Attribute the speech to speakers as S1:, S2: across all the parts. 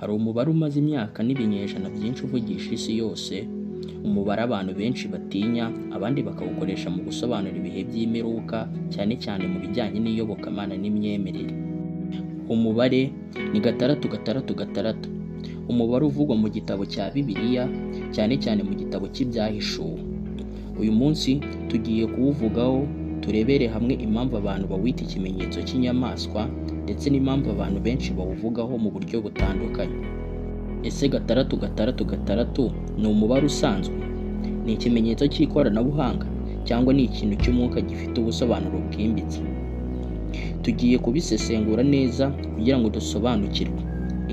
S1: Hari umubare umaze imyaka n'ibinyejana byinshi uvugisha isi yose, umubare abantu benshi batinya, abandi bakawukoresha mu gusobanura ibihe by'imperuka, cyane cyane mu bijyanye n'iyobokamana n'imyemerere. Umubare ni 666, umubare uvugwa mu gitabo cya Bibiliya, cyane cyane mu gitabo cy'Ibyahishuwe. Uyu munsi tugiye kuwuvugaho, turebere hamwe impamvu abantu bawita ikimenyetso cy'inyamaswa ndetse n'impamvu abantu benshi bawuvugaho mu buryo butandukanye. Ese 666 ni umubare usanzwe? Ni ikimenyetso cy'ikoranabuhanga cyangwa ni ikintu cy'umwuka gifite ubusobanuro bwimbitse? Tugiye kubisesengura neza kugira ngo dusobanukirwe.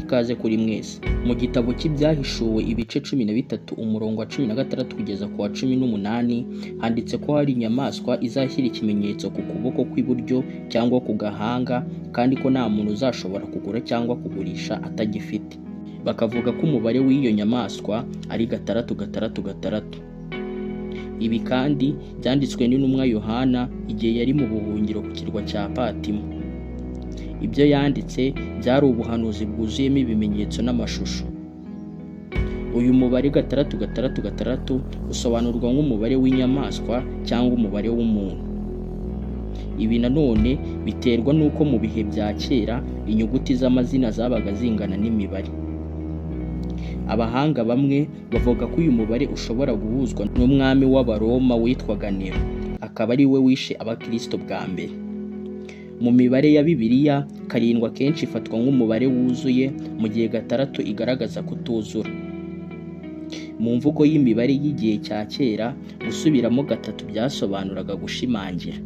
S1: Ikaze kuri mwese. Mu gitabo cy'Ibyahishuwe ibice 13 umurongo wa 16 kugeza ku wa 18 handitse ko hari inyamaswa izashyira ikimenyetso ku kuboko kw'iburyo cyangwa ku gahanga, kandi ko nta muntu uzashobora kugura cyangwa kugurisha atagifite. Bakavuga ko umubare w'iyo nyamaswa ari 666. Ibi kandi byanditswe n'intumwa Yohana igihe yari mu buhungiro ku kirwa cya Patimo. Ibyo yanditse byari ubuhanuzi bwuzuyemo ibimenyetso n'amashusho. Uyu mubare 666 usobanurwa nk'umubare w'inyamaswa cyangwa umubare w'umuntu. Ibi nanone biterwa n'uko mu bihe bya kera inyuguti z'amazina zabaga zingana n'imibare. Abahanga bamwe bavuga ko uyu mubare ushobora guhuzwa n'umwami w'Abaroma witwaga Nero, akaba ari we wishe Abakristo bwa mbere. Mu mibare ya Bibiliya, 7 akenshi ifatwa nk'umubare wuzuye, mu gihe 6 igaragaza kutuzura. Mu mvugo y'imibare y'igihe cya kera, gusubiramo 3 byasobanuraga gushimangira.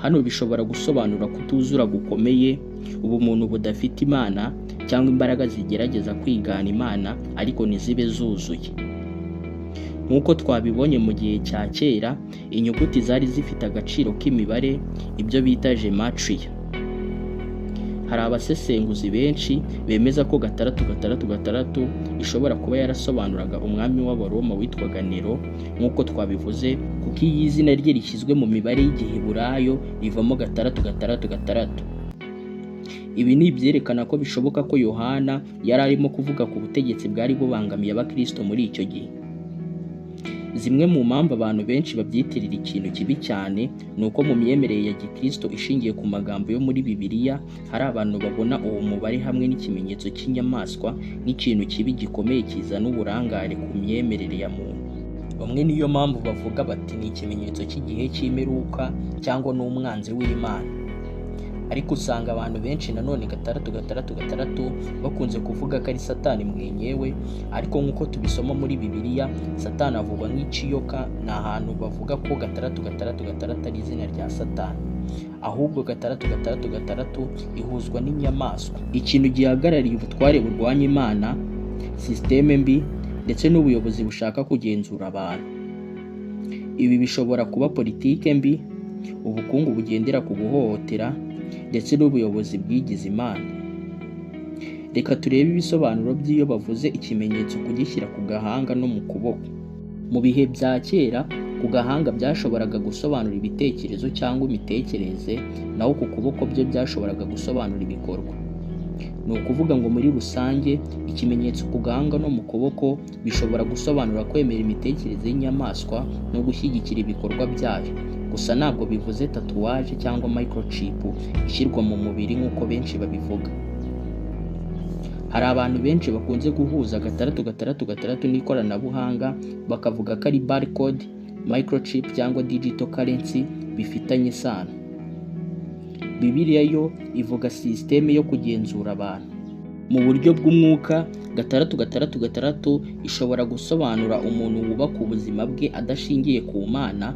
S1: Hano bishobora gusobanura kutuzura gukomeye, ubumuntu budafite Imana, cyangwa imbaraga zigerageza kwigana Imana ariko ntizibe zuzuye. Nk'uko twabibonye mu gihe cya kera, inyuguti zari zifite agaciro k'imibare, ibyo bita gematria. Hari abasesenguzi benshi bemeza ko 666 ishobora kuba yarasobanuraga umwami w'Abaroma witwaga Nero, nk'uko twabivuze, kuko iyo izina rye rishyizwe mu mibare y'Igiheburayo rivamo 666. Ibi ni ibyerekana ko bishoboka ko Yohana yari arimo kuvuga ku butegetsi bwari bubangamiye Abakristo muri icyo gihe. Zimwe mu mpamvu abantu benshi babyitirira ikintu kibi cyane ni uko mu myemerere ya Gikristo ishingiye ku magambo yo muri Bibiliya, hari abantu babona uwo mubare hamwe n'ikimenyetso cy'inyamaswa nk'ikintu kibi gikomeye kizana uburangare ku myemerere ya muntu. Bamwe niyo mpamvu bavuga bati ni ikimenyetso cy'igihe cy'imperuka cyangwa n'umwanzi w'Imana. Ariko usanga abantu benshi nanone 666 bakunze kuvuga ko ari Satani mwenyewe, ariko nk'uko tubisoma muri Bibiliya, Satani avugwa nk'ikiyoka. Ni ahantu bavuga ko 666 ari izina rya Satani. Ahubwo 666 ihuzwa n'inyamaswa, ikintu gihagarariye ubutware burwanya Imana, sisiteme mbi ndetse n'ubuyobozi bushaka kugenzura abantu. Ibi bishobora kuba politike mbi, ubukungu bugendera ku guhohotera, ndetse n'ubuyobozi bwigize Imana. Reka turebe ibisobanuro by'iyo bavuze ikimenyetso kugishyira ku gahanga no mu kuboko. Mu bihe bya kera, ku gahanga byashoboraga gusobanura ibitekerezo cyangwa imitekerereze, naho ku kuboko byo byashoboraga gusobanura ibikorwa. Ni ukuvuga ngo muri rusange, ikimenyetso ku gahanga no mu kuboko bishobora gusobanura kwemera imitekerereze y'inyamaswa no gushyigikira ibikorwa byayo. Gusa ntabwo bivuze tatouage cyangwa microchip ishyirwa mu mubiri nk'uko benshi babivuga. Hari abantu benshi bakunze guhuza 666 n'ikoranabuhanga, bakavuga ko ari barcode, microchip cyangwa digital currency bifitanye isano. Bibiliya yo ivuga sisiteme yo kugenzura abantu. Mu buryo bw'umwuka, 666 ishobora gusobanura umuntu wubaka ubuzima bwe adashingiye ku Mana,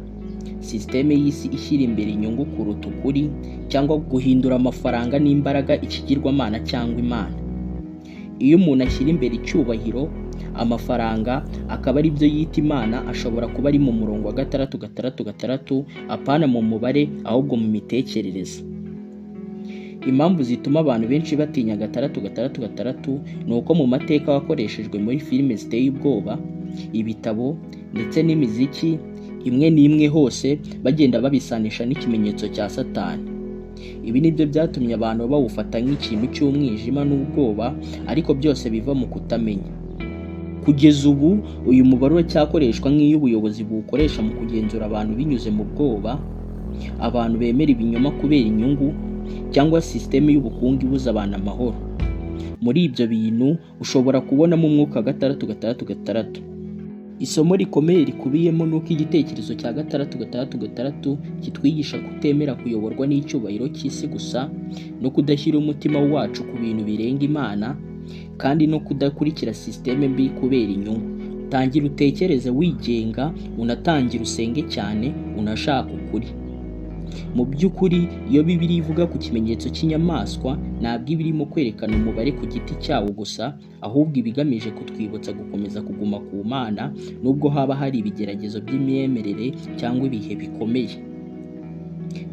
S1: sisiteme y'isi ishyira imbere inyungu kuruta ukuri, cyangwa guhindura amafaranga n'imbaraga ikigirwamana cyangwa Imana. Iyo umuntu ashyira imbere icyubahiro, amafaranga akaba ari byo yita Imana, ashobora kuba ari mu murongo wa 666, apana mu mubare ahubwo mu mitekerereze. Impamvu zituma abantu benshi batinya 666 ni uko mu mateka wakoreshejwe muri filime ziteye ubwoba, ibitabo ndetse n'imiziki imwe n'imwe, hose bagenda babisanisha n'ikimenyetso cya Satani. Ibi nibyo byatumye abantu bawufata nk'ikintu cy'umwijima n'ubwoba, ariko byose biva mu kutamenya. Kugeza ubu uyu mubare uracyakoreshwa nk'iyo ubuyobozi buwukoresha mu kugenzura abantu binyuze mu bwoba, abantu bemera ibinyoma kubera inyungu, cyangwa sisiteme y'ubukungu ibuza abantu amahoro. Muri ibyo bintu ushobora kubonamo umwuka wa 666. Isomo rikomeye rikubiyemo ni uko igitekerezo cya 666 kitwigisha kutemera kuyoborwa n'icyubahiro cy'isi gusa, no kudashyira umutima wacu ku bintu birenga Imana, kandi no kudakurikira sisiteme mbi kubera inyungu. Tangira utekereze wigenga, unatangire usenge cyane, unashaka ukuri. Mu by'ukuri, iyo Bibiliya ivuga ku kimenyetso cy'inyamaswa, ntabwo iba irimo kwerekana umubare ku giti cyawo gusa, ahubwo iba igamije kutwibutsa gukomeza kuguma ku Mana nubwo haba hari ibigeragezo by'imyemerere cyangwa ibihe bikomeye.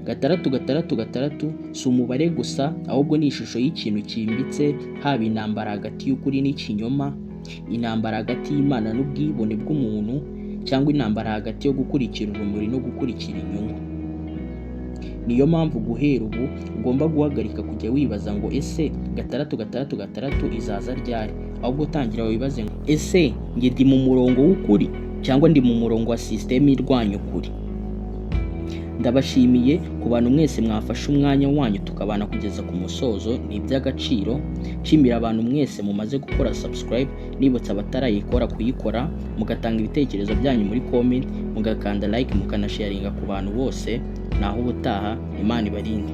S1: 666 si umubare gusa, ahubwo ni ishusho y'ikintu cyimbitse, haba intambara hagati y'ukuri n'ikinyoma, intambara hagati y'Imana n'ubwibone bw'umuntu, cyangwa intambara hagati yo gukurikira urumuri no gukurikira inyungu. Niyo mpamvu guhera ubu ugomba guhagarika kujya wibaza ngo ese 666 izaza ryari, ahubwo tangira wibaze ngo ese njye ndi mu murongo w'ukuri cyangwa ndi mu murongo wa sisiteme irwanya ukuri. Ndabashimiye ku bantu mwese mwafashe umwanya wanyu tukabana kugeza ku musozo, ni iby'agaciro. Nshimira abantu mwese mumaze gukora subscribe, nibutsa abatarayikora kuyikora, mugatanga ibitekerezo byanyu muri comment, mugakanda like, mukanasharinga ku bantu bose. Naho ubutaha, Imana ibarinde.